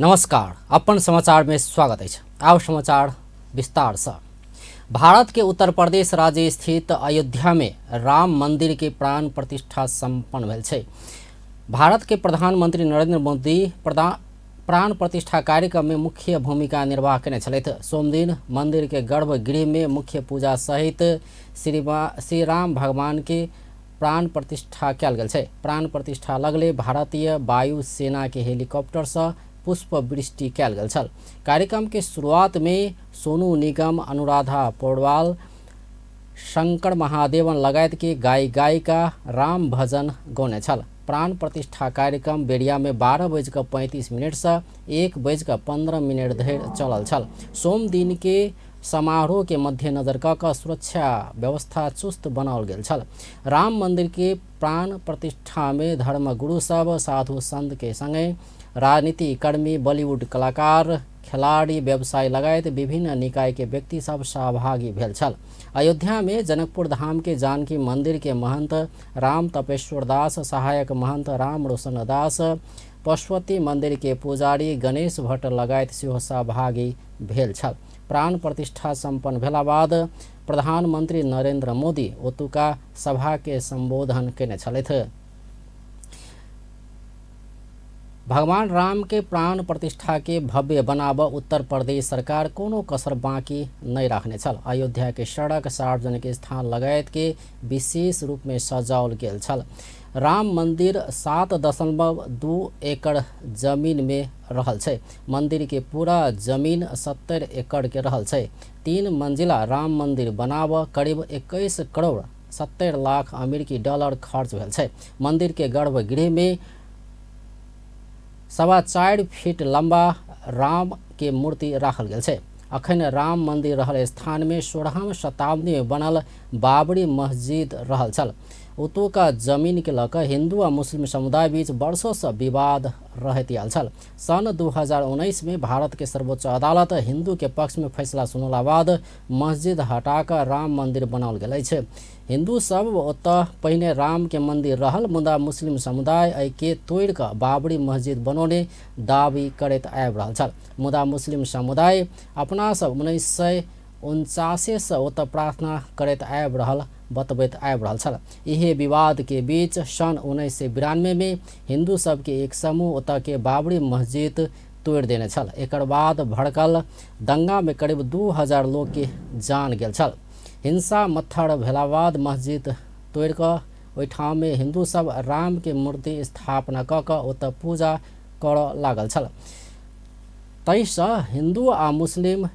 नमस्कार, अपन समाचार में स्वागत अछि। आब समाचार विस्तार से। भारत के उत्तर प्रदेश राज्य स्थित अयोध्या में राम मंदिर के प्राण प्रतिष्ठा संपन्न भेल छै। भारत के प्रधानमंत्री नरेंद्र मोदी प्राण प्रतिष्ठा कार्यक्रम में मुख्य भूमिका निर्वाह केने छलथि। सोमदिन मंदिर के गर्भगृह में मुख्य पूजा सहित श्री राम भगवान के प्राण प्रतिष्ठा कयल गेल छै। प्राण प्रतिष्ठा लगले भारतीय वायु सेना के हेलीकॉप्टर से पुष्प वृष्टि कयल गेल छल। कार्यक्रम के शुरुआत में सोनू निगम, अनुराधा पौडवाल, शंकर महादेवन लगायत के गायक गायिका राम भजन गौने छल। प्राण प्रतिष्ठा कार्यक्रम बेरिया में 12:35 से 1:15 धरि चलल छल। सोम दिन के समारोह के मध्यनजर क क सुरक्षा व्यवस्था चुस्त बनाओल गेल छल। राम मंदिर के प्राण प्रतिष्ठा में धर्मगुरु सब, साधु संत के संगे राजनीति कर्मी, बॉलीवुड कलाकार, खिलाड़ी, व्यवसायी लगायत विभिन्न निकाय के व्यक्ति सब सहभागी भेल छल। अयोध्या में जनकपुर धाम के जानकी मंदिर के महंत राम तपेश्वर दास, सहायक महंत राम रोशन दास, पशुपति मंदिर के पुजारी गणेश भट्ट लगायत सेहो सहभागी भेल छल। प्राण प्रतिष्ठा संपन्न भेला बाद प्रधानमंत्री नरेंद्र मोदी ओतुका सभा के संबोधन केने छलथि। भगवान राम के प्राण प्रतिष्ठा के भव्य बनाब उत्तर प्रदेश सरकार कोनो कसर बाँकी नहीं राखने छल। अयोध्या के सड़क, सार्वजनिक स्थान लगायत के विशेष रूप में सजाओल गेल छल। राम मंदिर 7.2 एकड़ जमीन में रहल छै। मंदिर के पूरा जमीन 70 एकड़ के रहल छै। 3 मंजिला राम मंदिर बनाब करीब 21 करोड़ 70 लाख अमेरिकी डॉलर खर्च भेल छै। मंदिर के गर्भगृह में 4.25 फीट लंबा राम के मूर्ति राखल गेल छै। अखन राम मंदिर रहल स्थान में 16वीं शताब्दी में बनल बाबरी मस्जिद रहल छल। ओतुका जमीन के लऽ कऽ हिंदू आ मुस्लिम समुदाय बीच वर्षों से विवाद रहैत आयल छल। सन 2019 में भारत के सर्वोच्च अदालत हिंदू के पक्ष में फैसला सुनला बाद मस्जिद हटा कऽ राम मंदिर बनाओल गेल अछि। हिंदू सब ओतऽ पहिने राम के मंदिर रहल, मुदा मुस्लिम समुदाय एहिके तोड़ि कऽ बाबरी मस्जिद बनौने दावी करैत आबि रहल छल। मुदा मुस्लिम समुदाय अपना सब 1949 से ओतऽ प्रार्थना करैत आबि रहल बतबैत आबि रहल छल। इहे विवाद के बीच सन 1992 में हिंदू सबके एक समूह ओतऽ के बाबरी मस्जिद तोड़ि देने छल। एकर बाद भड़कल दंगा में करीब 2000 लोग के जान गेल छल। हिंसा मत्थर भेला बाद मस्जिद तोड़ि कऽ ओहिठाम में हिंदू सब राम के मूर्ति स्थापना कऽ कऽ ओतऽ पूजा करऽ लागल छल। ताहिसँ हिंदू आ मुस्लिम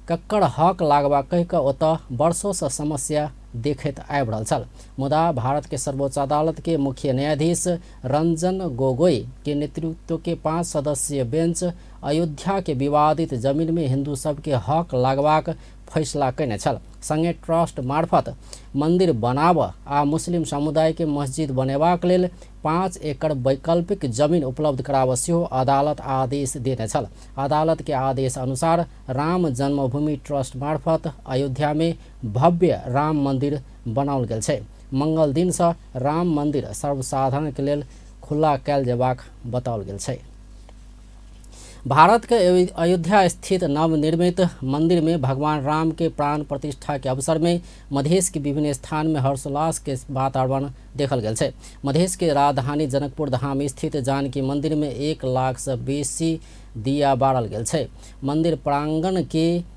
ककर हक लागबा कहि कऽ ओतऽ वर्षोंसँ समस्या देखैत आबि रहल छल। मुदा भारत के सर्वोच्च अदालत के मुख्य न्यायाधीश रंजन गोगोई के नेतृत्व के 5 सदस्यीय बेंच अयोध्या के विवादित जमीन में हिंदू सबके हक लागबाक फैसला केने छल। संगे ट्रस्ट मार्फत मंदिर बनाब आ मुस्लिम समुदाय के मस्जिद बनेबाक लेल 5 एकड़ वैकल्पिक जमीन उपलब्ध कराब सेहो अदालत आदेश देने छल। अदालत के आदेश अनुसार राम जन्मभूमि ट्रस्ट मार्फत अयोध्या में भव्य राम मंदिर बनाओल गेल छै। मंगल दिन से राम मंदिर सर्वसाधारण के लेल खुला कयल जेबाक बताओल गेल छै। भारत के अयोध्या स्थित नवनिर्मित मंदिर में भगवान राम के प्राण प्रतिष्ठा के अवसर में मधेश के विभिन्न स्थान में हर्षोल्लास के वातावरण देखल गेल छै। मधेश के राजधानी जनकपुर धाम स्थित जानकी मंदिर में 1 लाख से बेसी दिया बारल गेल छै। मंदिर प्रांगण के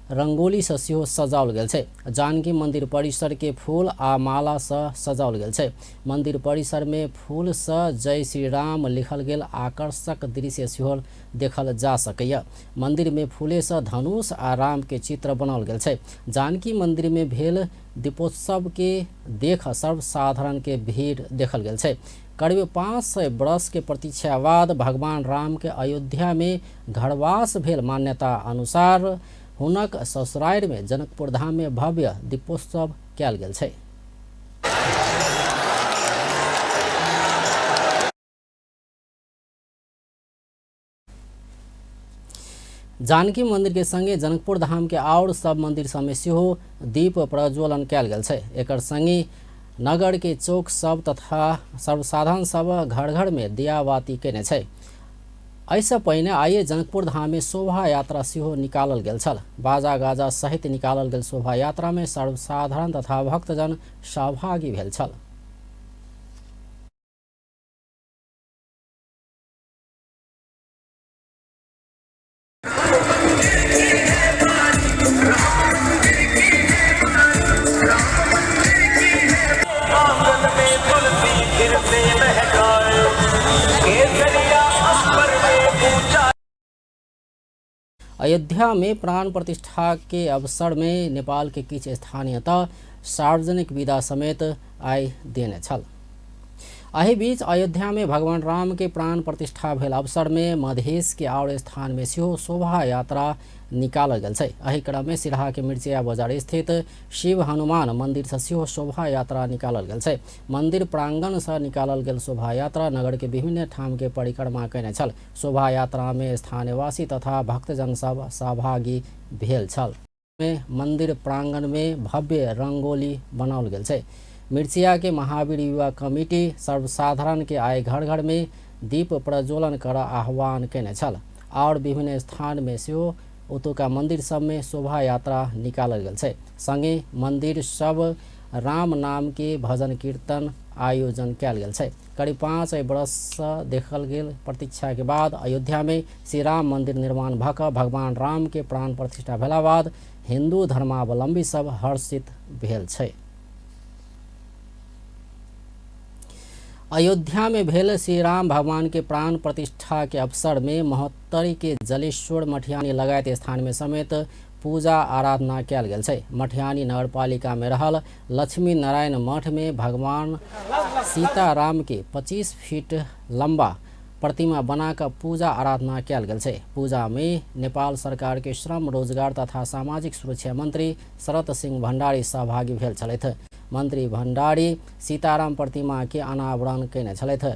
रंगोली से सेहो सजाओल गेल छै। जानकी मंदिर परिसर के फूल आ माला से सजाओल गेल छै। मंदिर परिसर में फूल से जय श्री राम लिखल गेल आकर्षक दृश्य सेहो देखल जा सकैया। मंदिर में फूले से धनुष आ राम के चित्र बनाओल गेल छै। जानकी मंदिर में भेल दीपोत्सव के देख सर्वसाधारण के भीड़ देखल गेल छै। करीब 500 वर्ष के प्रतीक्षा बाद भगवान राम के अयोध्या में घरवास भेल मान्यता अनुसार हुनक ससुरारि में जनकपुर धाम में भव्य दीपोत्सव कयल गेल छै। जानकी मंदिर के संगे जनकपुर धाम के और सब मंदिर सब में सेहो दीप प्रज्वलन कयल गेल छै। एकर संगे नगर के चौक सब तथा सर्वसाधारण सब घर घर में दियाबाती केने छै। एहिसँ पहिने आइए जनकपुर धाम में शोभा यात्रा सेहो निकालल गेल छल। बाजा गाजा सहित निकालल गेल शोभा यात्रा में सर्वसाधारण तथा भक्तजन सहभागी भेल छल। अयोध्या में प्राण प्रतिष्ठा के अवसर में नेपाल के किछु स्थानीय तह सार्वजनिक विदा समेत आइ देने छल। एहि बीच अयोध्या में भगवान राम के प्राण प्रतिष्ठा भेल अवसर में मधेश के और स्थान में सेहो शोभा यात्रा निकालल गेल छै। एहि क्रम में सिरहा के मिर्चिया बाजार स्थित शिव हनुमान मंदिर से सेहो शोभा यात्रा निकालल गेल छै। मंदिर प्रांगण से निकालल गेल शोभा यात्रा नगर के विभिन्न ठाम के परिक्रमा कयने छल। शोभा यात्रा में स्थानीयवासी तथा भक्तजन सब सहभागी भेल छल। में मंदिर प्रांगण में भव्य रंगोली बनाओल गेल छै। मिर्चिया के महावीर युवा कमिटी सर्वसाधारण के आइ घर घर में दीप प्रज्वलन कर आह्वान कयने छल और विभिन्न स्थान में सेहो ओतुका मंदिर सब में शोभा यात्रा निकालल गेल छै। संगे मंदिर सब राम नाम के भजन कीर्तन आयोजन कयल गेल छै। करीब 5 वर्ष देखल गेल प्रतीक्षा के बाद अयोध्या में श्री राम मंदिर निर्माण भऽ कऽ भगवान राम के प्राण प्रतिष्ठा भेला बाद हिंदू धर्मावलंबी सब हर्षित भेल छै। अयोध्या में भेल श्री राम भगवान के प्राण प्रतिष्ठा के अवसर में महोत्तरी के जलेश्वर मठियानी लगायत स्थान में समेत पूजा आराधना कयल गेल छै। मठियानी नगरपालिका में रहल लक्ष्मी नारायण मठ में भगवान सीताराम के 25 फीट लंबा प्रतिमा बनाकर पूजा आराधना कयल गेल छै। पूजा में नेपाल सरकार के श्रम रोजगार तथा सामाजिक सुरक्षा मंत्री शरत सिंह भण्डारी सहभागी भेल छलथि। मंत्री भण्डारी सीताराम प्रतिमा के अनावरण कयने छलथि।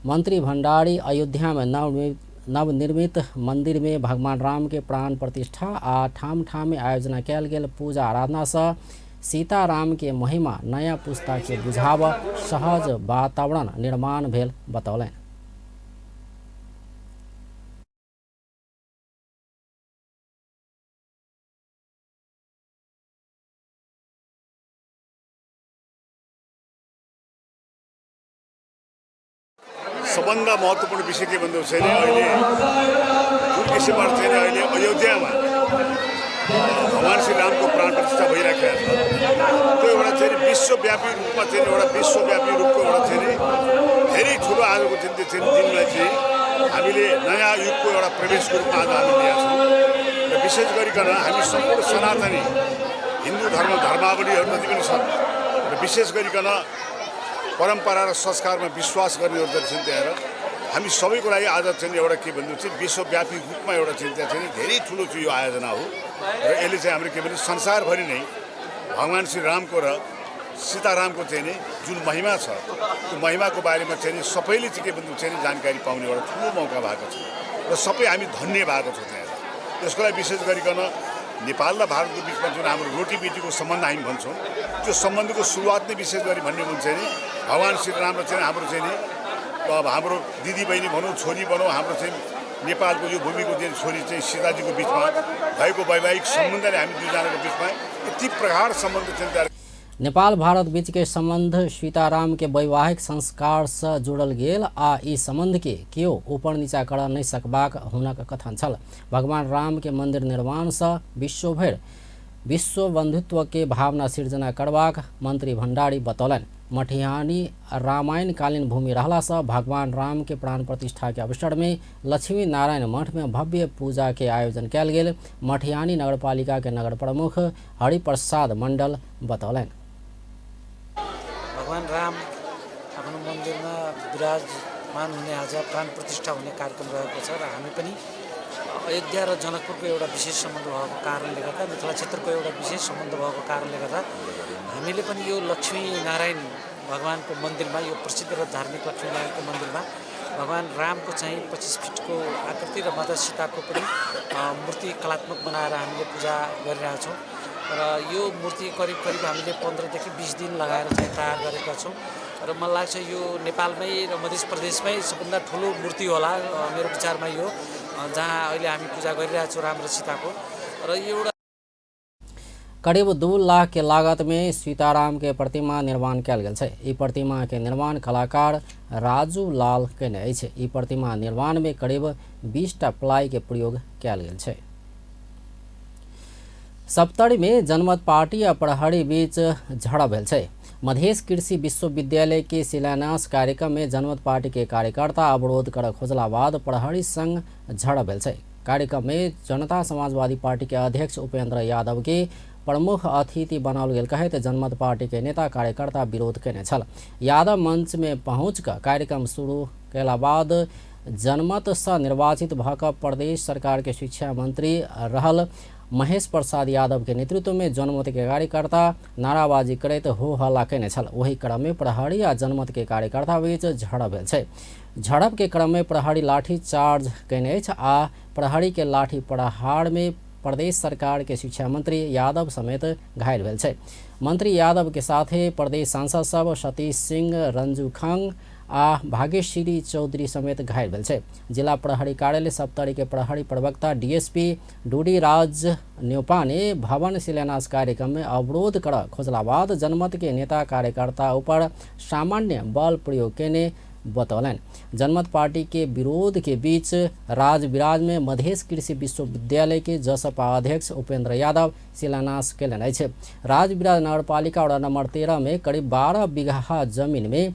मंत्री भण्डारी अयोध्या में नवनिर्मित मंदिर में भगवान राम के प्राण प्रतिष्ठा आ ठाम ठाम में आयोजना कयल गेल पूजा आराधना से सीताराम के महिमा नया पुस्ता के बुझाव सहज वातावरण निर्माण भेल बतौलनि। सबभन्दा महत्त्वपूर्ण विषय के भन्नु छ भने अहिले जुन किसिमबाट चाहिँ अहिले अयोध्यामा भगवान श्री रामको प्राण प्रतिष्ठा भइराखेको छ, त्यो एउटा चाहिँ विश्वव्यापी रूपमा चाहिँ एउटा विश्वव्यापी रूपको एउटा चाहिँ धेरै ठुलो आजको दिन चाहिँ दिनलाई चाहिँ हामीले नयाँ युगको एउटा प्रवेशको रूपमा आज हामी लिएका छौँ। र विशेष गरिकन हामी सम्पूर्ण सनातनी हिन्दू धर्म धर्मावलीहरू जति पनि छन् र विशेष गरिकन परम्परा र संस्कारमा विश्वास गर्नेहरू जति छन् त्यहाँ हामी सबैको लागि आज चाहिँ एउटा के भन्नु चाहिँ विश्वव्यापी रूपमा एउटा चाहिँ त्यहाँ चाहिँ धेरै ठुलो चाहिँ यो आयोजना हो। र यसले चाहिँ हाम्रो के भने संसारभरि नै भगवान् श्री रामको र सीतारामको चाहिँ नि जुन महिमा छ त्यो महिमाको बारेमा चाहिँ नि सबैले चाहिँ के भन्नु चाहिँ जानकारी पाउने एउटा ठुलो मौका भएको छ र सबै हामी धन्य भएको छौँ त्यहाँ। त्यसको लागि विशेष गरिकन नेपाल र भारतको बिचमा जुन हाम्रो रोटीबेटीको सम्बन्ध हामी भन्छौँ त्यो सम्बन्धको सुरुवात नै विशेष गरी भन्ने हुन्छ नि भगवान् श्रीराम र चाहिँ हाम्रो चाहिँ नि अब हाम्रो दिदीबहिनी भनौँ छोरी भनौँ हाम्रो चाहिँ नेपालको यो भूमिको चाहिँ छोरी चाहिँ सीताजीको बिचमा भएको वैवाहिक सम्बन्धले हामी दुईजनाको बिचमा यति प्रगाढ सम्बन्ध चाहिँ। नेपाल भारत बीच के संबंध सीताराम के वैवाहिक संस्कार से जुड़ल गेल आ ई संबंध के केओ ऊपर नीचा कर नहीं सकबाक हुनक कथन छल। भगवान राम के मंदिर निर्माण से विश्वभरि विश्व बंधुत्व के भावना सिर्जना करबाक मंत्री भण्डारी बतौलनि। मठियानी रामायण कालीन भूमि रहला से भगवान राम के प्राण प्रतिष्ठा के अवसर में लक्ष्मी नारायण मठ में भव्य पूजा के आयोजन कयल गेल मठियानी नगरपालिका के नगर प्रमुख हरिप्रसाद मंडल बतौलनि। भगवान राम आफ्नो मन्दिरमा विराजमान हुने आज प्राण प्रतिष्ठा हुने कार्यक्रम रहेको छ र हामी पनि अयोध्या र जनकपुरको एउटा विशेष सम्बन्ध भएको कारणले गर्दा मिथिला क्षेत्रको एउटा विशेष सम्बन्ध भएको कारणले गर्दा हामीले पनि यो लक्ष्मी नारायण भगवानको मन्दिरमा यो प्रसिद्ध र धार्मिक लक्ष्मी नारायणको मन्दिरमा भगवान रामको चाहिँ 25 फिटको आकृति र माता सीताको पनि मूर्ति कलात्मक बनाएर हामीले पूजा गरिरहेछौँ। र यो मूर्ति करिब करिब हामीले 15 देखि 20 दिन लगाएर चाहिँ तयार गरेका छौँ र मलाई लाग्छ यो नेपालमै र मध्य प्रदेशमै सबभन्दा ठुलो मूर्ति होला मेरो विचारमा यो, जहाँ अहिले हामी पूजा गरिरहेका छौँ राम र सीताको। र यो एउटा करीब 2 लाख के लागत में सीताराम के प्रतिमा निर्माण कयल गेल छै। ई प्रतिमा के निर्माण कलाकार राजू लाल केने अछि। ई प्रतिमा निर्माण में करीब 20 टा प्लाई के प्रयोग कयल गेल छै। सप्तरी में जनमत पार्टी आ प्रहरी बीच झड़प भेल छै। मधेश कृषि विश्वविद्यालय के शिलान्यास कार्यक्रम में जनमत पार्टी के कार्यकर्ता अवरोध कर खोजला बाद प्रहरी संग झड़प भेल छै। कार्यक्रम में जनता समाजवादी पार्टी के अध्यक्ष उपेंद्र यादव के प्रमुख अतिथि बनाओल गेल कहैत जनमत पार्टी के नेता कार्यकर्ता विरोध केने छल। यादव मंच में पहुँच कऽ कार्यक्रम शुरू कयला बाद जनमत सँ निर्वाचित भऽ कऽ प्रदेश सरकार के शिक्षा मंत्री रहल महेश प्रसाद यादव के नेतृत्व में जनमत के कार्यकर्ता नाराबाजी करैत हो हल्ला केने छल। ओहि क्रम में प्रहरी आ जनमत के कार्यकर्ता बीच झड़प भेल छै। झड़प के क्रम में प्रहरी लाठी चार्ज केने अछि आ प्रहरी के लाठी प्रहार में प्रदेश सरकार के शिक्षा मंत्री यादव समेत घायल भेल छै। मंत्री यादव के साथे प्रदेश सांसद सब सतीश सिंह, रंजू खंग आ भाग्यश्री चौधरी समेत घायल भेल छै। जिला प्रहरी कार्यालय सप्तरी के प्रहरी प्रवक्ता डीएसपी डूडी राज न्योपाने भवन शिलान्यास कार्यक्रम में अवरोध कर खोजला बाद जनमत के नेता कार्यकर्ता ऊपर सामान्य बल प्रयोग केने बतौलनि। जनमत पार्टी के विरोध के बीच राजविराज में मधेश कृषि विश्वविद्यालय के जसपा अध्यक्ष उपेंद्र यादव शिलान्यास केलनि अछि। राजविराज नगरपालिका वार्ड नंबर 13 में करीब 12 बीघा जमीन में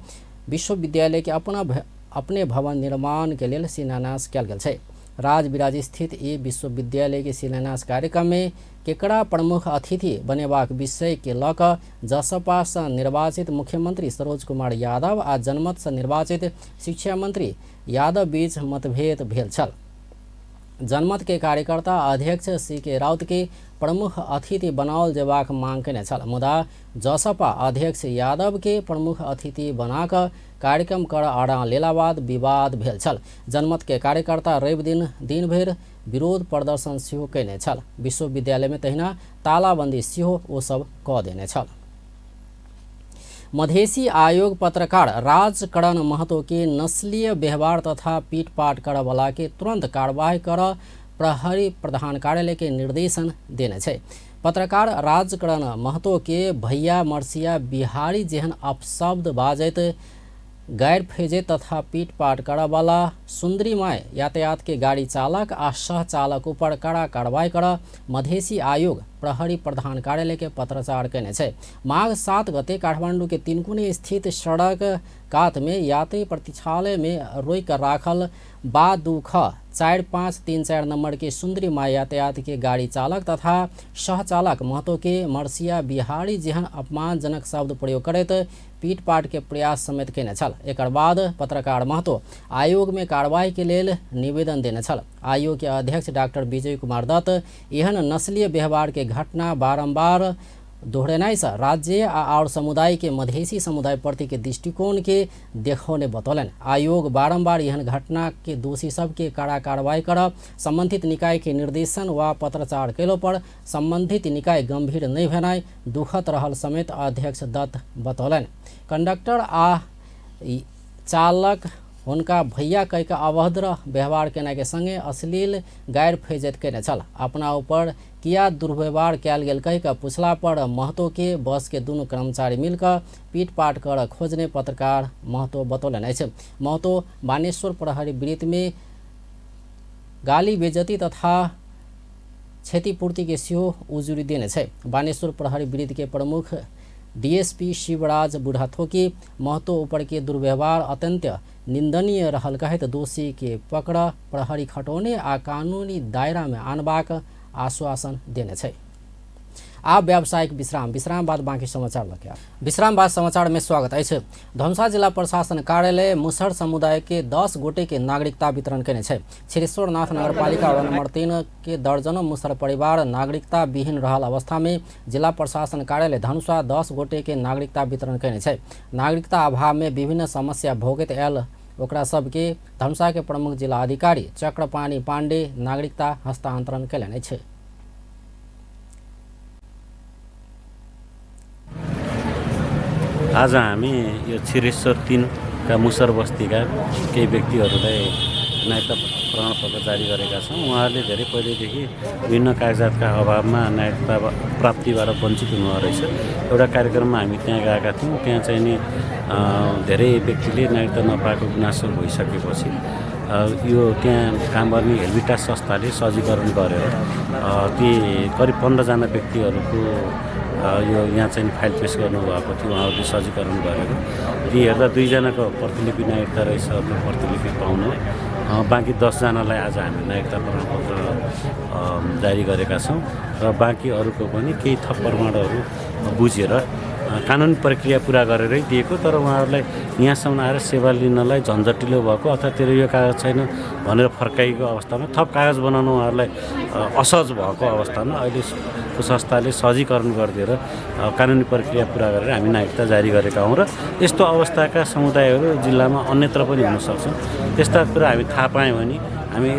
विश्वविद्यालय के अपने भवन निर्माण के लेल शिलान्यास कयल गेल छै। राजविराज स्थित ई विश्वविद्यालय के शिलान्यास कार्यक्रम में केकरा प्रमुख अतिथि बनेबाक विषय के लऽ कऽ जसपा सँ निर्वाचित मुख्यमंत्री सरोज कुमार यादव आ जनमत सँ निर्वाचित शिक्षा मंत्री यादव बीच मतभेद भेल छल। जनमत के कार्यकर्ता अध्यक्ष सी के राउत के प्रमुख अतिथि बनाओल जेबाक मांग केने छल, मुदा जसपा अध्यक्ष यादव के प्रमुख अतिथि बनाकऽ कार्यक्रम कर आड़ा लेला बाद विवाद भेल छल। जनमत के कार्यकर्ता रवि दिन दिनभरि विरोध प्रदर्शन सेहो केने छल। विश्वविद्यालय में तहिना तालाबंदी सेहो ओ सब कऽ देने छल। मधेसी आयोग पत्रकार राजकरण महतो के नस्लीय व्यवहार तथा पीटपाट करऽवला के तुरंत कार्रवाई कर प्रहरी प्रधान कार्यालय के निर्देशन देने छै। पत्रकार राजकरण महतो के भैया मरसिया बिहारी जेहन अपशब्द बाजैत गैर फेजे तथा पीटपाट करऽवला सुंदरी my यातायात के गाड़ी चालक आ सह चालक ऊपर कड़ा कार्रवाई कर मधेसी आयोग प्रहरी प्रधान कार्यालय के पत्राचार केने छै। माघ 7 गते काठमांडू के तिनकुने स्थित सड़क कात में यात्री प्रतीक्षालय में रोक कर राखल बा 2 ख 4 5 3 4 नंबर के सुंदरी my यातायात के गाड़ी चालक तथा सह चालक महतो के मरसिया बिहारी जेहन अपमानजनक शब्द प्रयोग करैत पीटपाट के प्रयास समेत केने छल। एकर बाद पत्रकार महतो आयोग में कार्रवाई के लेल निवेदन देने छल। आयोग के अध्यक्ष डॉक्टर विजय कुमार दत्त एहन नस्लीय व्यवहार के घटना बारंबार दोहरेनाइ सँ राज्य आ और समुदाय के मधेसी समुदाय प्रति के दृष्टिकोण के देखौने बतौलनि। आयोग बारंबार एहन घटना के दोषी सबके कड़ा कार्रवाई करब संबंधित निकाय के निर्देशन व पत्राचार कयलो पर संबंधित निकाय गंभीर नहि भेनाइ दुखद रहल समेत अध्यक्ष दत्त बतौलनि। कंडक्टर आ चालक हुनका भैया कहि कऽ अभद्र व्यवहार केनाइ के संगे अश्लील गैर फेजत केने छल। अपना ऊपर किया दुर्व्यवहार कयल गेल कहि कऽ पूछला पर महतो के बस के दुनू कर्मचारी मिलकऽ पीटपाट कर खोजने पत्रकार महतो बतौलनि अछि। महतो बानेश्वर प्रहरी वृत्त में गाली बेजती तथा क्षतिपूर्ति के सेहो उजुरी देने छै। बानेश्वर प्रहरी वृत्त के प्रमुख डीएसपी शिवराज बुढ़ाथोकी महतो ऊपर के दुर्व्यवहार अत्यंत निंदनीय रहल कहैत दोषी के पकड़ प्रहरी खटौने आ कानूनी दायरा में आनबाक आश्वासन देने छै। आब व्यावसायिक विश्राम, विश्राम बाद बाँकी समाचार लऽ के विश्राम बाद समाचार में स्वागत अछि। धनुषा जिला प्रशासन कार्यालय मुसहर समुदाय के 10 गोटे के नागरिकता वितरण केने छै। क्षीरेश्वरनाथ नगरपालिका वार्ड नंबर 3 के दर्जनों मुसहर परिवार नागरिकता विहीन रहल अवस्था में जिला प्रशासन कार्यालय धनुषा 10 गोटे के नागरिकता वितरण केने छै। नागरिकता अभाव में विभिन्न समस्या भोगैत आयल ओकरा सबके धनुषा के प्रमुख जिला अधिकारी चक्रपाणी पांडे नागरिकता हस्तांतरण केलनि अछि। आज हामी यो क्षीरेश्वर 3 का मुसर बस्तीका केही व्यक्तिहरूलाई नागरिकता प्रमाणपत्र जारी गरेका छौँ। उहाँहरूले धेरै पहिलेदेखि विभिन्न कागजातका अभावमा नागरिकता प्राप्तिबाट वञ्चित हुनुभएको रहेछ। एउटा कार्यक्रममा हामी त्यहाँ गएका थियौँ। त्यहाँ चाहिँ नि धेरै व्यक्तिले नागरिकता नपाएको गुनासो भइसकेपछि यो त्यहाँ काम गर्ने हेल्भिटा संस्थाले सजीकरण गरेर ती करिब 15 जना व्यक्तिहरूको यो यहाँ चाहिँ फाइल पेस गर्नुभएको थियो। उहाँहरूले सजीकरण गरेर ती हेर्दा 2 जनाको प्रतिलिपि नागरिकता रहेछ, त्यो प्रतिलिपि पाउनु, बाँकी 10 जनालाई आज हामी नागरिकता प्रमाणपत्र जारी गरेका छौँ र बाँकी अरूको पनि केही थप प्रमाणहरू बुझेर कानुन प्रक्रिया पुरा गरेरै दिएको, तर उहाँहरूलाई यहाँसम्म आएर सेवा लिनलाई झन्झटिलो भएको अथवा तेरो यो कागज छैन भनेर फर्काइएको अवस्थामा थप कागज बनाउनु उहाँहरूलाई असहज भएको अवस्थामा अहिले संस्थाले सहजीकरण गरिदिएर कानुनी प्रक्रिया पुरा गरेर हामी नागरिकता जारी गरेका हौँ र यस्तो अवस्थाका समुदायहरू जिल्लामा अन्यत्र पनि हुन सक्छन्। त्यस्ता कुरा हामी थाहा पायौँ भने हामी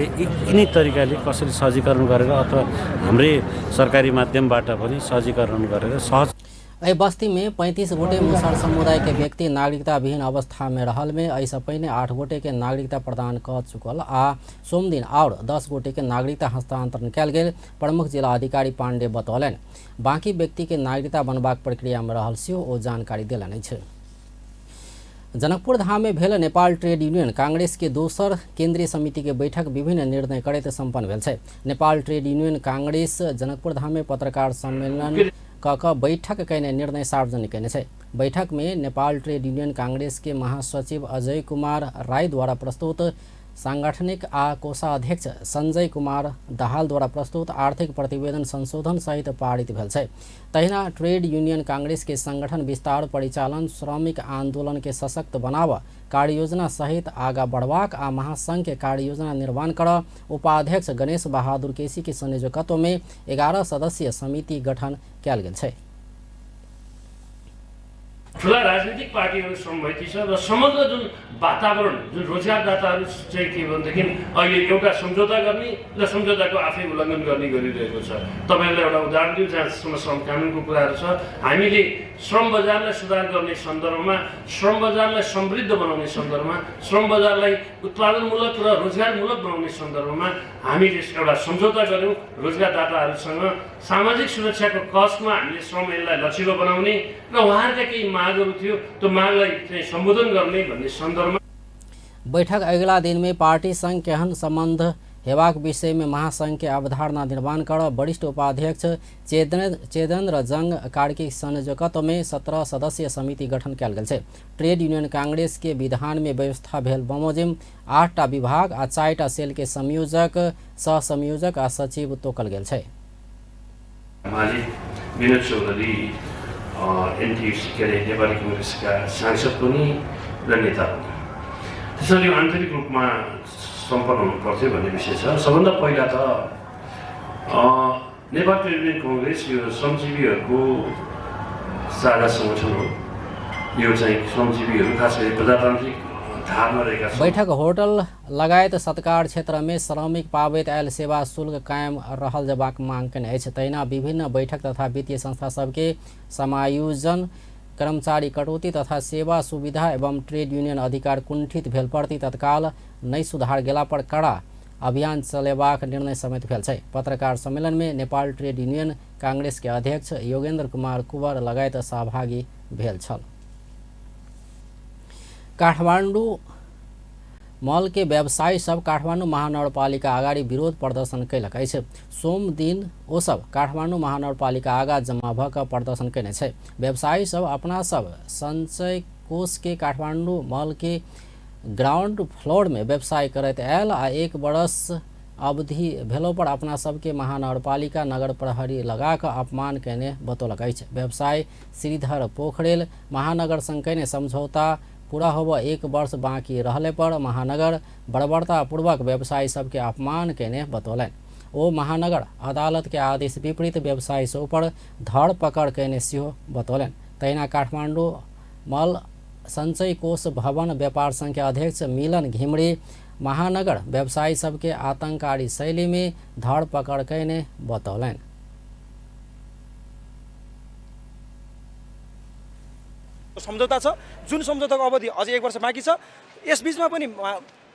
यिनै तरिकाले कसरी सहजीकरण गरेर अथवा हाम्रै सरकारी माध्यमबाट पनि सहजीकरण गरेर सहज। एहि बस्ती में 35 गोटे मुसहर समुदाय के व्यक्ति नागरिकता विहीन अवस्था में रहल में एहिसँ पहिने 8 गोटे के नागरिकता प्रदान क चुकल आ सोमदिन और 10 गोटे के नागरिकता हस्तांतरण कयल गेल प्रमुख जिला अधिकारी पांडे बतौलनि। बाकी व्यक्ति के नागरिकता बनबाक प्रक्रिया में रहल सेहो ओ जानकारी देलनि अछि। जनकपुर धाम में भेल नेपाल ट्रेड यूनियन कांग्रेस के दोसर केंद्रीय समिति के बैठक विभिन्न निर्णय करैत सम्पन्न भेल छै। नेपाल ट्रेड यूनियन कांग्रेस जनकपुर धाम में पत्रकार सम्मेलन क बैठक कयने निर्णय सार्वजनिक कयने छै। बैठक में नेपाल ट्रेड यूनियन कांग्रेस के महासचिव अजय कुमार राय द्वारा प्रस्तुत सांगठनिक आ कोषाध्यक्ष संजय कुमार दाहाल द्वारा प्रस्तुत आर्थिक प्रतिवेदन संशोधन सहित पारित भेल छै। तहिना ट्रेड यूनियन कांग्रेस के संगठन विस्तार, परिचालन, श्रमिक आंदोलन के सशक्त बनाव, कार्ययोजना सहित आगा बढ़बाक आ महासंघ के कार्ययोजना निर्माण कर उपाध्यक्ष गणेश बहादुर केसी के संयोजकत्व में 11 सदस्यीय समिति गठन कयल गेल छै। ठुला राजनीतिक पार्टीहरू सहमति छ र समग्र जुन वातावरण, जुन रोजगारदाताहरू चाहिँ के भनेदेखि अहिले एउटा सम्झौता गर्ने र सम्झौताको आफै उल्लङ्घन गर्ने गरिरहेको छ। तपाईँहरूलाई एउटा उदाहरण दिउँ जहाँसम्म श्रम कानुनको कुराहरू छ। हामीले श्रम बजारलाई सुधार गर्ने सन्दर्भमा, श्रम बजारलाई समृद्ध बनाउने सन्दर्भमा, श्रम बजारलाई उत्पादनमूलक र रोजगारमूलक बनाउने सन्दर्भमा हामीले एउटा सम्झौता गऱ्यौँ रोजगारदाताहरूसँग। सामाजिक सुरक्षाको कस्टमा हामीले श्रम ऐनलाई लचिलो बनाउने र उहाँहरूका केही मागहरू थियो त्यो मागलाई चाहिँ सम्बोधन गर्ने भन्ने सन्दर्भमा बैठक अगिला दिन में पार्टी संघ केहन संबंध हेबाक विषय में महासंघ के अवधारणा निर्माण कर वरिष्ठ उपाध्यक्ष चेदेन्द्र जंग कार्की संयोजकत्व में 17 सदस्यीय समिति गठन कयल गेल छै। ट्रेड यूनियन कांग्रेस के विधान में व्यवस्था भेल बमोजिम 8टा विभाग आ 4टा सेल के संयोजक, सह संयोजक आ सचिव तोकल गेल छै। विनोद चौधरी एनटियुसी के अरे नेपाली कङ्ग्रेसका सांसद पनि र नेता पनि, त्यसैले यो आन्तरिक रूपमा सम्पन्न हुनुपर्थ्यो भन्ने विषय छ। सबभन्दा पहिला त नेपाल ट्रेड युनियन कङ्ग्रेस यो श्रमजीवीहरूको साझा सङ्गठन हो। यो चाहिँ श्रमजीवीहरू खास गरी प्रजातान्त्रिक धारमा रहेका। बैठक होटल लगायत सत्कार क्षेत्र में श्रमिक पाबैत आयल सेवा शुल्क कायम रहल जेबाक मांग केने अछि। तहिना विभिन्न बैठक तथा वित्तीय संस्था सबके समायोजन, कर्मचारी कटौती तथा सेवा सुविधा एवं ट्रेड यूनियन अधिकार कुंठित भेल प्रति तत्काल नहि सुधार गेला पर कड़ा अभियान चलेबाक निर्णय समेत भेल छै। पत्रकार सम्मेलन में नेपाल ट्रेड यूनियन कांग्रेस के अध्यक्ष योगेन्द्र कुमार कुंवर लगायत सहभागी भेल छल। काठमाडौँ मॉल के व्यवसायी सब काठमाडौँ महानगरपालिका अगाडि विरोध प्रदर्शन कयलक अछि। सोम दिन ओ सब काठमाडौँ महानगरपालिका आगा जम्मा भ क प्रदर्शन कयने छै। व्यवसायी सब अपना सब संचय कोष के काठमाडौँ मॉल के ग्राउंड फ्लोर में व्यवसाय करैत आयल आ 1 वर्ष अवधि भेलो पर अपना सबके महानगरपालिका नगर प्रहरी लगा क अपमान कयने बतौलक अछि। व्यवसायी श्रीधर पोखरेल महानगर संग कयने समझौता पूरा होब 1 वर्ष बाँकी रहले पर महानगर बर्बरतापूर्वक व्यवसायी सबके अपमान कयने बतौलनि। ओ महानगर अदालत के आदेश विपरीत व्यवसायी सब ऊपर धरपकड़ कयने सेहो बतौलनि। तहिना काठमाडौँ मल संचय कोष भवन व्यापार संघ के अध्यक्ष मिलन घिमरे महानगर व्यवसायी सबके आतंककारी शैली में धरपकड़ कयने बतौलनि। सम्झौता छ, जुन सम्झौताको अवधि अझै 1 वर्ष बाँकी छ। यसबिचमा पनि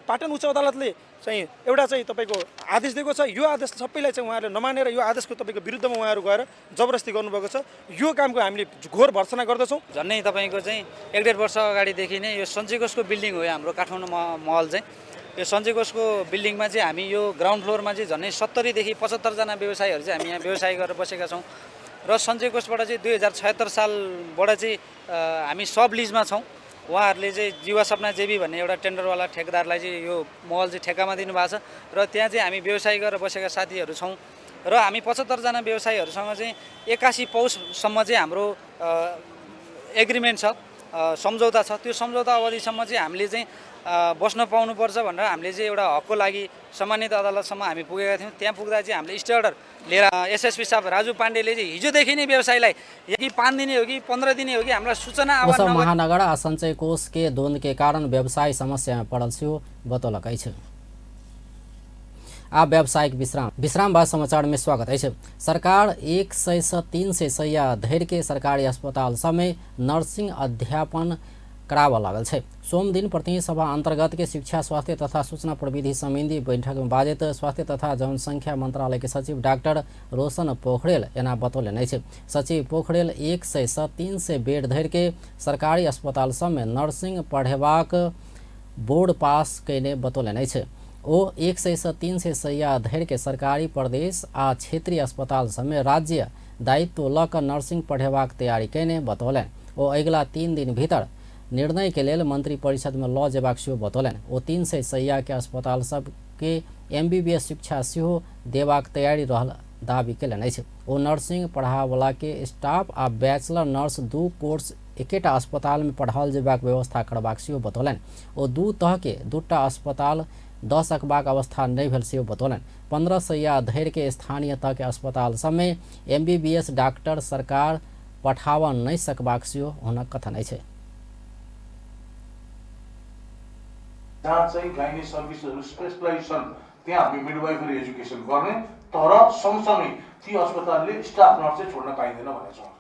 पाटन उच्च अदालतले चाहिँ एउटा चाहिँ तपाईँको आदेश दिएको छ। यो आदेश सबैलाई चाहिँ उहाँहरूले नमानेर यो आदेशको तपाईँको विरुद्धमा उहाँहरू गएर जबरजस्ती गर्नुभएको छ। यो कामको हामीले घोर भर्सना गर्दछौँ। झन्डै तपाईँको चाहिँ 1-1.5 वर्ष अगाडिदेखि नै यो सञ्चय कोषको बिल्डिङ हो हाम्रो काठमाडौँ महल चाहिँ। यो सञ्चय कोषको बिल्डिङमा चाहिँ हामी यो ग्राउन्ड फ्लोरमा चाहिँ झन्डै 70 देखि 75 जना व्यवसायीहरू चाहिँ हामी यहाँ व्यवसाय गरेर बसेका छौँ र सञ्चय कोषबाट चाहिँ 2076 सालबाट चाहिँ हामी सब लिजमा छौँ। उहाँहरूले चाहिँ जीवा सपना जेबी भन्ने एउटा टेन्डरवाला ठेकदारलाई चाहिँ यो महल चाहिँ ठेक्कामा दिनुभएको छ र त्यहाँ चाहिँ हामी व्यवसाय गरेर बसेका साथीहरू छौँ र हामी 75 जना व्यवसायीहरूसँग चाहिँ 81 पौषसम्म चाहिँ हाम्रो एग्रिमेन्ट छ, सम्झौता छ। त्यो सम्झौता अवधिसम्म चाहिँ हामीले चाहिँ बस्न पाउनुपर्छ भनेर हामीले चाहिँ एउटा हकको लागि सम्मानित अदालतसम्म हामी पुगेका थियौँ। त्यहाँ पुग्दा चाहिँ हामीले स्टे अर्डर लिएर एसएसपी साहब राजु पाण्डेले चाहिँ हिजोदेखि नै व्यवसायीलाई कि 5 दिने हो कि 15 दिने हो कि हामीलाई सूचना आवाज महानगर आ संचय कोष के द्वंद के कारण व्यवसाय समस्या में पड़ल सेहो बतौलक अछि। आ व्यावसायिक विश्राम विश्राम बाद समाचार में स्वागत अछि। सरकार 100 से 300 सैया धरि के सरकारी अस्पताल सबमे नर्सिंग अध्यापन कराबऽ लागल छै। सोमदिन प्रतिनिधि सभा अंतर्गत के शिक्षा स्वास्थ्य तथा सूचना प्रविधि समिति बैठक में बाजैत स्वास्थ्य तथा जनसंख्या मंत्रालय के सचिव डॉक्टर रोशन पोखरेल एना बतौलनि अछि। सचिव पोखरेल 100 से 300 बेड धरि के सरकारी अस्पताल सबमे नर्सिंग पढ़ेबाक बोर्ड पास कयने बतौलनि अछि। ओ 100 से 300 सैया धरि के सरकारी प्रदेश आ क्षेत्रीय अस्पताल सबमे राज्य दायित्व लऽ कऽ नर्सिंग पढ़ेबाक तैयारी कयने बतौलनि। ओ अगिला 3 दिन भीतर निर्णय के लेल मंत्री परिषद में लऽ जेबाक सेहो बतौलनि। ओ 300 सैया के अस्पताल सबके एमबीबीएस शिक्षा सेहो देबाक तैयारी रहल दावी कयलनि अछि। ओ नर्सिंग पढ़ावला के स्टाफ आ बैचलर नर्स 2 कोर्स एकेटा अस्पताल में पढ़ाओल जेबाक व्यवस्था करबाक सेहो बतौलनि। ओ 2 तह के 2टा अस्पताल दऽ सकबाक अवस्था नहि भेल सेहो बतौलनि। 15 सैया धरि के स्थानीय तह के अस्पताल सबमे एमबीबीएस डॉक्टर सरकार पठाबऽ नहि सकबाक सेहो हुनक कथन अछि। जहाँ चाहिँ गाइनी सर्भिसहरू स्पेसलाइज छन् त्यहाँ हामी मिडवाइफरी एजुकेसन गर्ने, तर सँगसँगै ती अस्पतालले स्टाफ नर्स चाहिँ छोड्न पाइँदैन भनेको छौँ।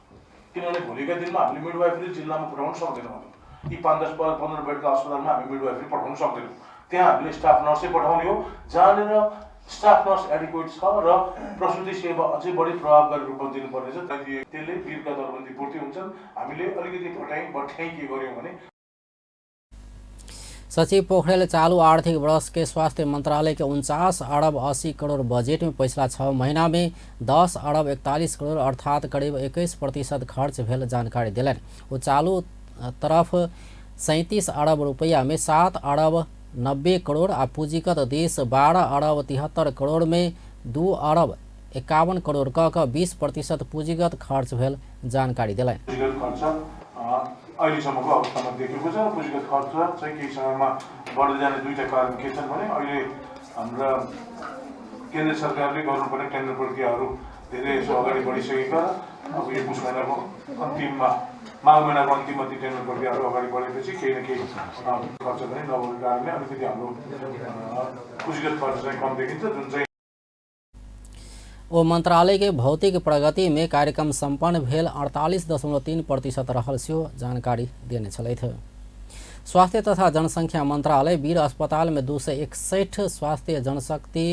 किनभने भोलिका दिनमा हामीले मिडवाइफरी जिल्लामा पठाउन सक्दैनौँ भने यी 5, 10, 15 बेडका अस्पतालमा हामी मिडवाइफरी पठाउन सक्दैनौँ। त्यहाँ हामीले स्टाफ नर्सै पठाउने हो, जहाँनिर स्टाफ नर्स एडिक्वेट छ र प्रसुति सेवा अझै बढी प्रभावकारी रूपमा दिनुपर्नेछ। त्यसले वीरका दरबन्दी पूर्ति हुन्छन्। हामीले अलिकति घटाइ बठ्याइ के गर्यौँ भने सचिव पोखरेल चालू आर्थिक वर्ष के स्वास्थ्य मंत्रालय के 49 अरब 80 करोड़ बजट में पिछला 6 महीना में 10 अरब 41 करोड़ अर्थात करीब 21% खर्च भेल जानकारी देलनि। ओ चालू तरफ 37 अरब रुपया में 7 अरब 90 करोड़ आ पूंजीगत देश 12 अरब 73 करोड़ में 2 अरब 51 करोड़ क 20% पूंजीगत खर्च भेल जानकारी देलनि। अहिलेसम्मको अवस्थामा देखिएको छ र पुँजीगत खर्च चाहिँ केही समयमा बढ्दै जाने दुईटा कारण के छन् भने अहिले हाम्रा केन्द्र सरकारले गर्नुपर्ने टेन्डर प्रक्रियाहरू धेरै यसो अगाडि बढिसकेका र अब यो पुस महिनाको अन्तिममा माघ महिनाको अन्तिममा ती टेन्डर प्रक्रियाहरू अगाडि बढेपछि केही न केही खर्च पनि नभएको कारणले अलिकति हाम्रो पुँजीगत खर्च चाहिँ कम देखिन्छ। जुन चाहिँ ओ मंत्रालय के भौतिक प्रगति में कार्यक्रम संपन्न भेल 48.3% रहल सेहो जानकारी देने छलथि। स्वास्थ्य तथा जनसंख्या मंत्रालय वीर अस्पताल में 261 स्वास्थ्य जनशक्ति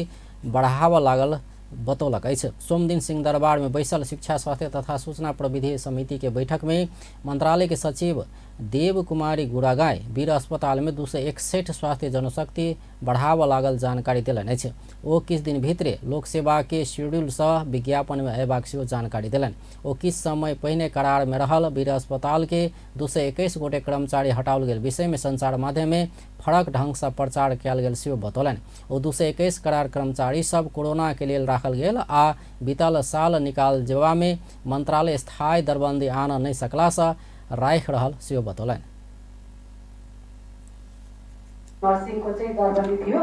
बढ़ावा लागल बतौलक अछि। सोमदिन सिंहदरबार में बैसल शिक्षा स्वास्थ्य तथा सूचना प्रविधि समिति के बैठक में मंत्रालय के सचिव देव कुमारी गुरागाई वीर अस्पताल में 261 स्वास्थ्य जनशक्ति बढ़ावा लागल जानकारी देलनि अछि। ओ किछु दिन भीतरे लोक सेवा के शेड्यूल सह विज्ञापन में अयबाक सेहो जानकारी देलनि। ओ किछु समय पहिने करार में रहल वीर अस्पताल के 221 गोटे कर्मचारी हटाओल गेल विषय में संचार माध्यम में फरक ढंग से प्रचार कयल गेल सेहो बतौलनि। ओ 221 करार कर्मचारी सब कोरोना के लेल राखल गेल आ बीतल साल निकाल जेबा में मंत्रालय स्थायी दरबंदी आन नहि सकला से राखि रहल सेहो बतौलनि। नर्सिङको चाहिँ दरबन्दी थियो,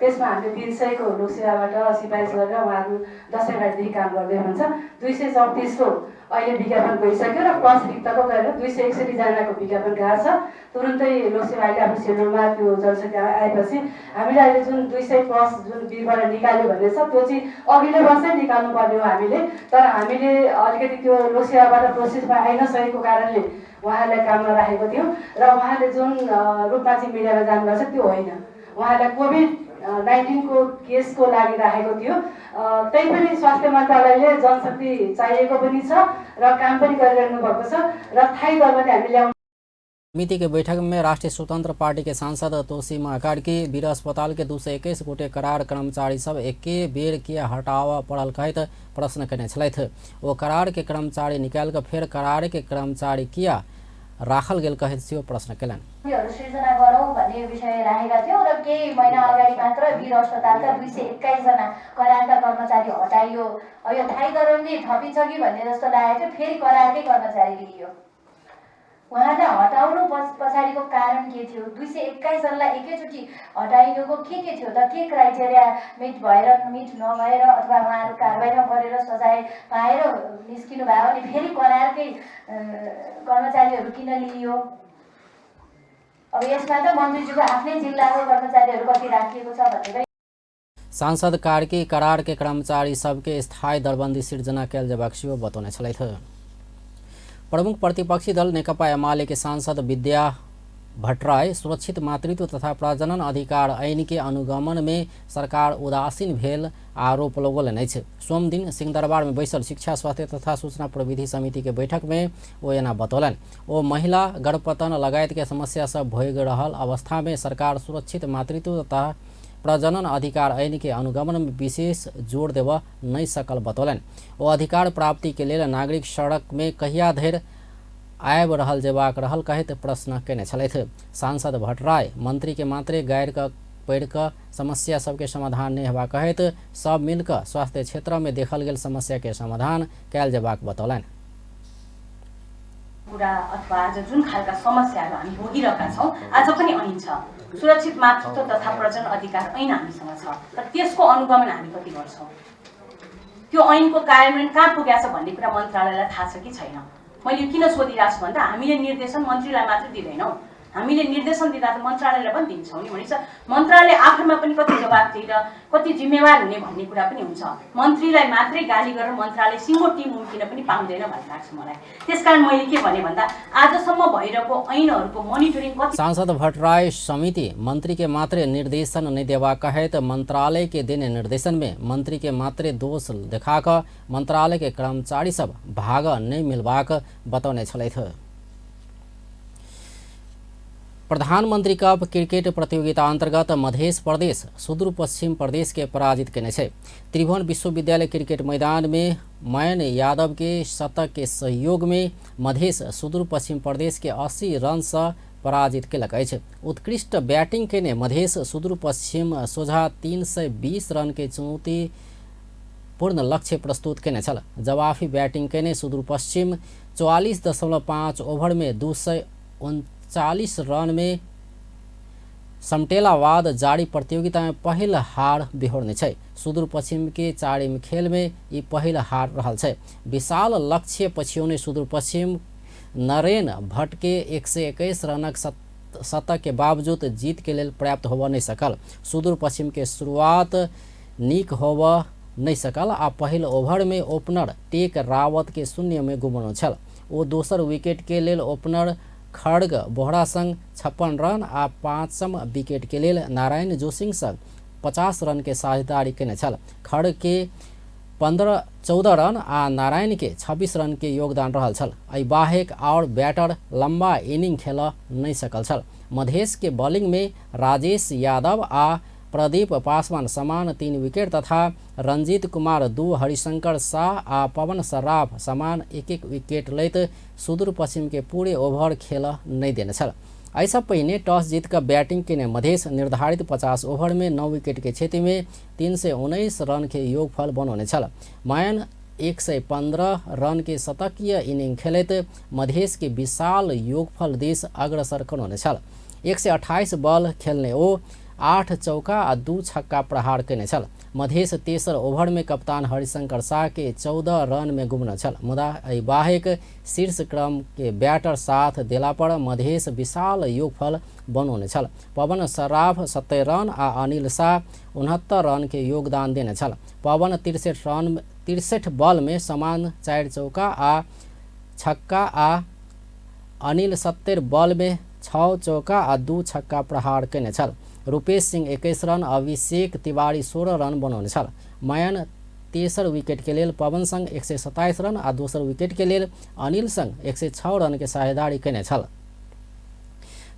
त्यसमा हामीले 300 को लोकसेवाबाट सिफारिस गरेर उहाँहरू दसैँ बजीदेखि काम गर्दै हुनुहुन्छ। 234 को अहिले विज्ञापन गइसक्यो र प्लस रिक्तको गरेर 261 जनाको विज्ञापन गएको छ। तुरुन्तै लोकसेवा अहिले आफ्नो सेड्युलमा त्यो जनसङ्ख्या आएपछि हामीले अहिले जुन 200 प्लस जुन बिरबाट निकाल्यो भन्ने छ त्यो चाहिँ अघिल्लो वर्षै निकाल्नु पर्ने हो हामीले, तर हामीले अलिकति त्यो लोकसेवाबाट प्रोसेसमा आइ नसकेको कारणले उहाँहरूलाई काममा राखेको थियौँ र उहाँले जुन रूपमा चाहिँ मिडियामा जानुभएको छ त्यो होइन। उहाँलाई कोभिड-19 को केसको लागि राखेको थियो। तैपनि स्वास्थ्य मन्त्रालयले जनशक्ति चाहिएको पनि छ र काम पनि गरिरहनु भएको छ र थायी दरबन्दी हामी ल्याउनु। समिति के बैठक में राष्ट्रीय स्वतंत्र पार्टी के सांसद तोसीमा कार्की वीर अस्पताल के 221 गोटे करार कर्मचारी सब एके बेर के हटाव पड़ल कहैत प्रश्न केने छलथि। ओ करार के कर्मचारी निकालि कऽ फेर करार के कर्मचारी किया राखल गेल कहैत सेहो प्रश्न केलनि। सृजना गरौँ भन्ने विषय राखेका थियौँ र केही महिना अगाडि मात्र वीर अस्पतालका 221 जना करारका कर्मचारी हटाइयो। यो थायी दरबन्दी थपिन्छ कि भन्ने जस्तो लागेको थियो, फेरि करारकै कर्मचारी लिइयो। उहाँलाई हटाउनु पछाडिको कारण के थियो? 221 जनालाई एकैचोटि हटाइनुको के थियो त? के क्राइटेरिया मिट भएर मिट नभएर अथवा उहाँहरू कारवाही नपरेर सजाय पाएर निस्किनु भयो भने फेरि करारकै कर्मचारीहरू किन लिइयो? अब यसमा त मन्त्रीज्यूको आफ्नै जिल्लाको कर्मचारीहरू कति राखिएको छ भन्ने पनि। सांसद कार्की करार के कर्मचारी सबके स्थायी दरबन्दी सिर्जना कयल जेबाक सेहो बतौने छलथि। प्रमुख प्रतिपक्षी दल नेकपा एमाले के सांसद विद्या भट्टराई सुरक्षित मातृत्व तथा प्रजनन अधिकार ऐन के अनुगमन में सरकार उदासीन भेल आरोप लगौलनि अछि। सोमदिन सिंहदरबार में बैसल शिक्षा स्वास्थ्य तथा सूचना प्रविधि समिति के बैठक में ओ एना बतौलनि। ओ महिला गर्भपतन लगायत के समस्या सब भोगि रहल अवस्था में सरकार सुरक्षित मातृत्व तथा प्रजनन अधिकार ऐन के अनुगमन में विशेष जोर देबऽ नहि सकल बतौलनि। ओ अधिकार प्राप्ति के लेल नागरिक सड़क में कहिया धरि आबि रहल जेबाक रहल कहैत प्रश्न केने छलथि। सांसद भट्टराई मंत्री के मात्रे गारि कऽ पढ़ि कऽ समस्या सबके समाधान नहि हेबाक कहैत सब मिल कऽ स्वास्थ्य क्षेत्र में देखल गेल समस्या के समाधान कयल जेबाक बतौलनि। कुरा अथवा आज जुन खालका समस्याहरू हामी भोगिरहेका छौँ आज पनि ऐन छ, सुरक्षित मातृत्व तथा प्रजनन अधिकार ऐन हामीसँग छ, तर त्यसको अनुगमन हामी कति गर्छौँ? त्यो ऐनको कार्यान्वयन कहाँ पुगेको छ भन्ने कुरा मन्त्रालयलाई थाहा छ कि छैन? मैले यो किन सोधिरहेको छु भन्दा हामीले निर्देशन मन्त्रीलाई मात्रै दिँदैनौँ, हामीले निर्देशन दिँदा त मन्त्रालयलाई पनि दिन्छौँ नि। भनेपछि मन्त्रालय आफैमा पनि कति जवाबदेही र कति जिम्मेवार हुने भन्ने कुरा पनि हुन्छ। मन्त्रीलाई मात्रै गाली गरेर मन्त्रालय सिङ्गो टिम उम्किन पनि पाउँदैन भन्ने लाग्छ मलाई। त्यसकारण मैले के भने भन्दा आजसम्म भइरहेको ऐनहरूको मोनिटरिङ कति। सांसद भट्टराई समिति मंत्री के मात्रे निर्देशन नहीं देवा कहैत मंत्रालय के देने निर्देशन में मंत्री के मात्रे दोष देखा कऽ मंत्रालय के कर्मचारी सब भाग नहीं मिलबाक बतौने छलथि। प्रधानमंत्री कप क्रिकेट प्रतियोगिता अंतर्गत मध्य प्रदेश सुदूर पश्चिम प्रदेश के पराजित केने छै। त्रिभुवन विश्वविद्यालय क्रिकेट मैदान में मयन यादव के शतक के सहयोग में मधेश सुदूर पश्चिम प्रदेश के 80 रन से पराजित केलक अछि। उत्कृष्ट बैटिंग केने मधेश सुदूर पश्चिम सोझा 320 रन के चुनौती पूर्ण लक्ष्य प्रस्तुत केने छल। जवाफी बैटिंग केने सुदूर पश्चिम 44.5 ओभर में 239 रन में समटेलावाद जारी प्रतियोगिता में पहिल हार बिहोरने छै। सुदूर पश्चिम के चारिम खेल में ई पहिल हार रहल छै। विशाल लक्ष्य पछ्यौने सुदूर पश्चिम नरेन भट्ट के 121 रनक शतक के बावजूद जीत के लेल पर्याप्त होबऽ नहि सकल। सुदूर पश्चिम के शुरुआत नीक होबऽ नहि सकल आ पहिल ओभर में ओपनर टेक रावत के 0 में गुमौने छल। ओ दोसर विकेट के लेल ओपनर खड्ग बोहरा संग 56 रन आ पाँचम विकेट के लेल नारायण जोशी संग 50 रन के साझेदारी केने छल। खड्ग के 14 रन आ नारायण के 26 रन के योगदान रहल छल। एहि बाहेक और बैटर लंबा इनिंग खेल नहि सकल छल। मधेश के बॉलिंग में राजेश यादव आ प्रदीप पासवान समान 3 विकेट तथा रंजीत कुमार 2, हरिशंकर शाह आ पवन सर्राफ समान 1-1 विकेट लैत सुदूर पश्चिम के पूरे ओभर खेल नहि देने छल। एहिसँ पहिने टॉस जीत कऽ बैटिंग केने मधेश निर्धारित 50 ओभर में 9 विकेट के क्षति में 319 रन के योगफल बनौने छल। मयन 115 रन के शतकीय इनिंग खेलैत मधेश के विशाल योगफल दिस अग्रसर करौने छल। 128 बॉल खेलने ओ 8 चौका आ 2 छक्का प्रहार केने छल। मधेश तेसर ओभर में कप्तान हरिशंकर शाह के 14 रन में गुमने छल, मुदा एहि बाहेक शीर्ष क्रम के बैटर साथ देला पर मधेश विशाल योगफल बनौने छल। पवन सर्राफ 70 रन आ अनिल शाह 69 रन के योगदान देने छल। पवन 63 बॉल में समान 4 चौका आ छक्का आ अनिल 70 बॉल में 6 चौका आ 2 छक्का प्रहार केने छल। रूपेश सिंह 21 रन, अभिषेक तिवारी 16 रन बनौने छल। मयन तेसर विकेट के लेल पवन संग 127 रन आ दोसर विकेट के लेल अनिल संग 106 रन के साझेदारी केने छल।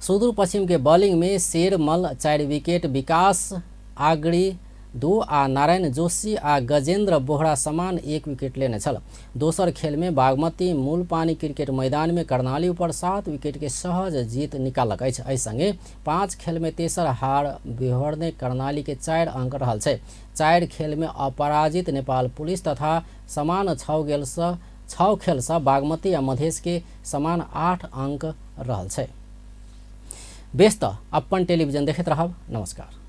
सुदूर पश्चिम के बॉलिंग में शेरमल 4 विकेट, विकास आगरी 2 आ नारायण जोशी आ गजेंद्र बोहरा समान 1 विकेट लेने छल। दोसर खेल में बागमती मूलपानी क्रिकेट मैदान में कर्णाली ऊपर 7 विकेट के सहज जीत निकालक अछि। एहि संगे 5 खेल में तेसर हार बिहोरने कर्णाली के 4 अंक रहल छै। 4 खेल में अपराजित नेपाल पुलिस तथा समान 6 खेल से बागमती आ मधेश के समान 8 अंक रहल छै। बेस त अपन टेलीविजन देखैत रहब। नमस्कार।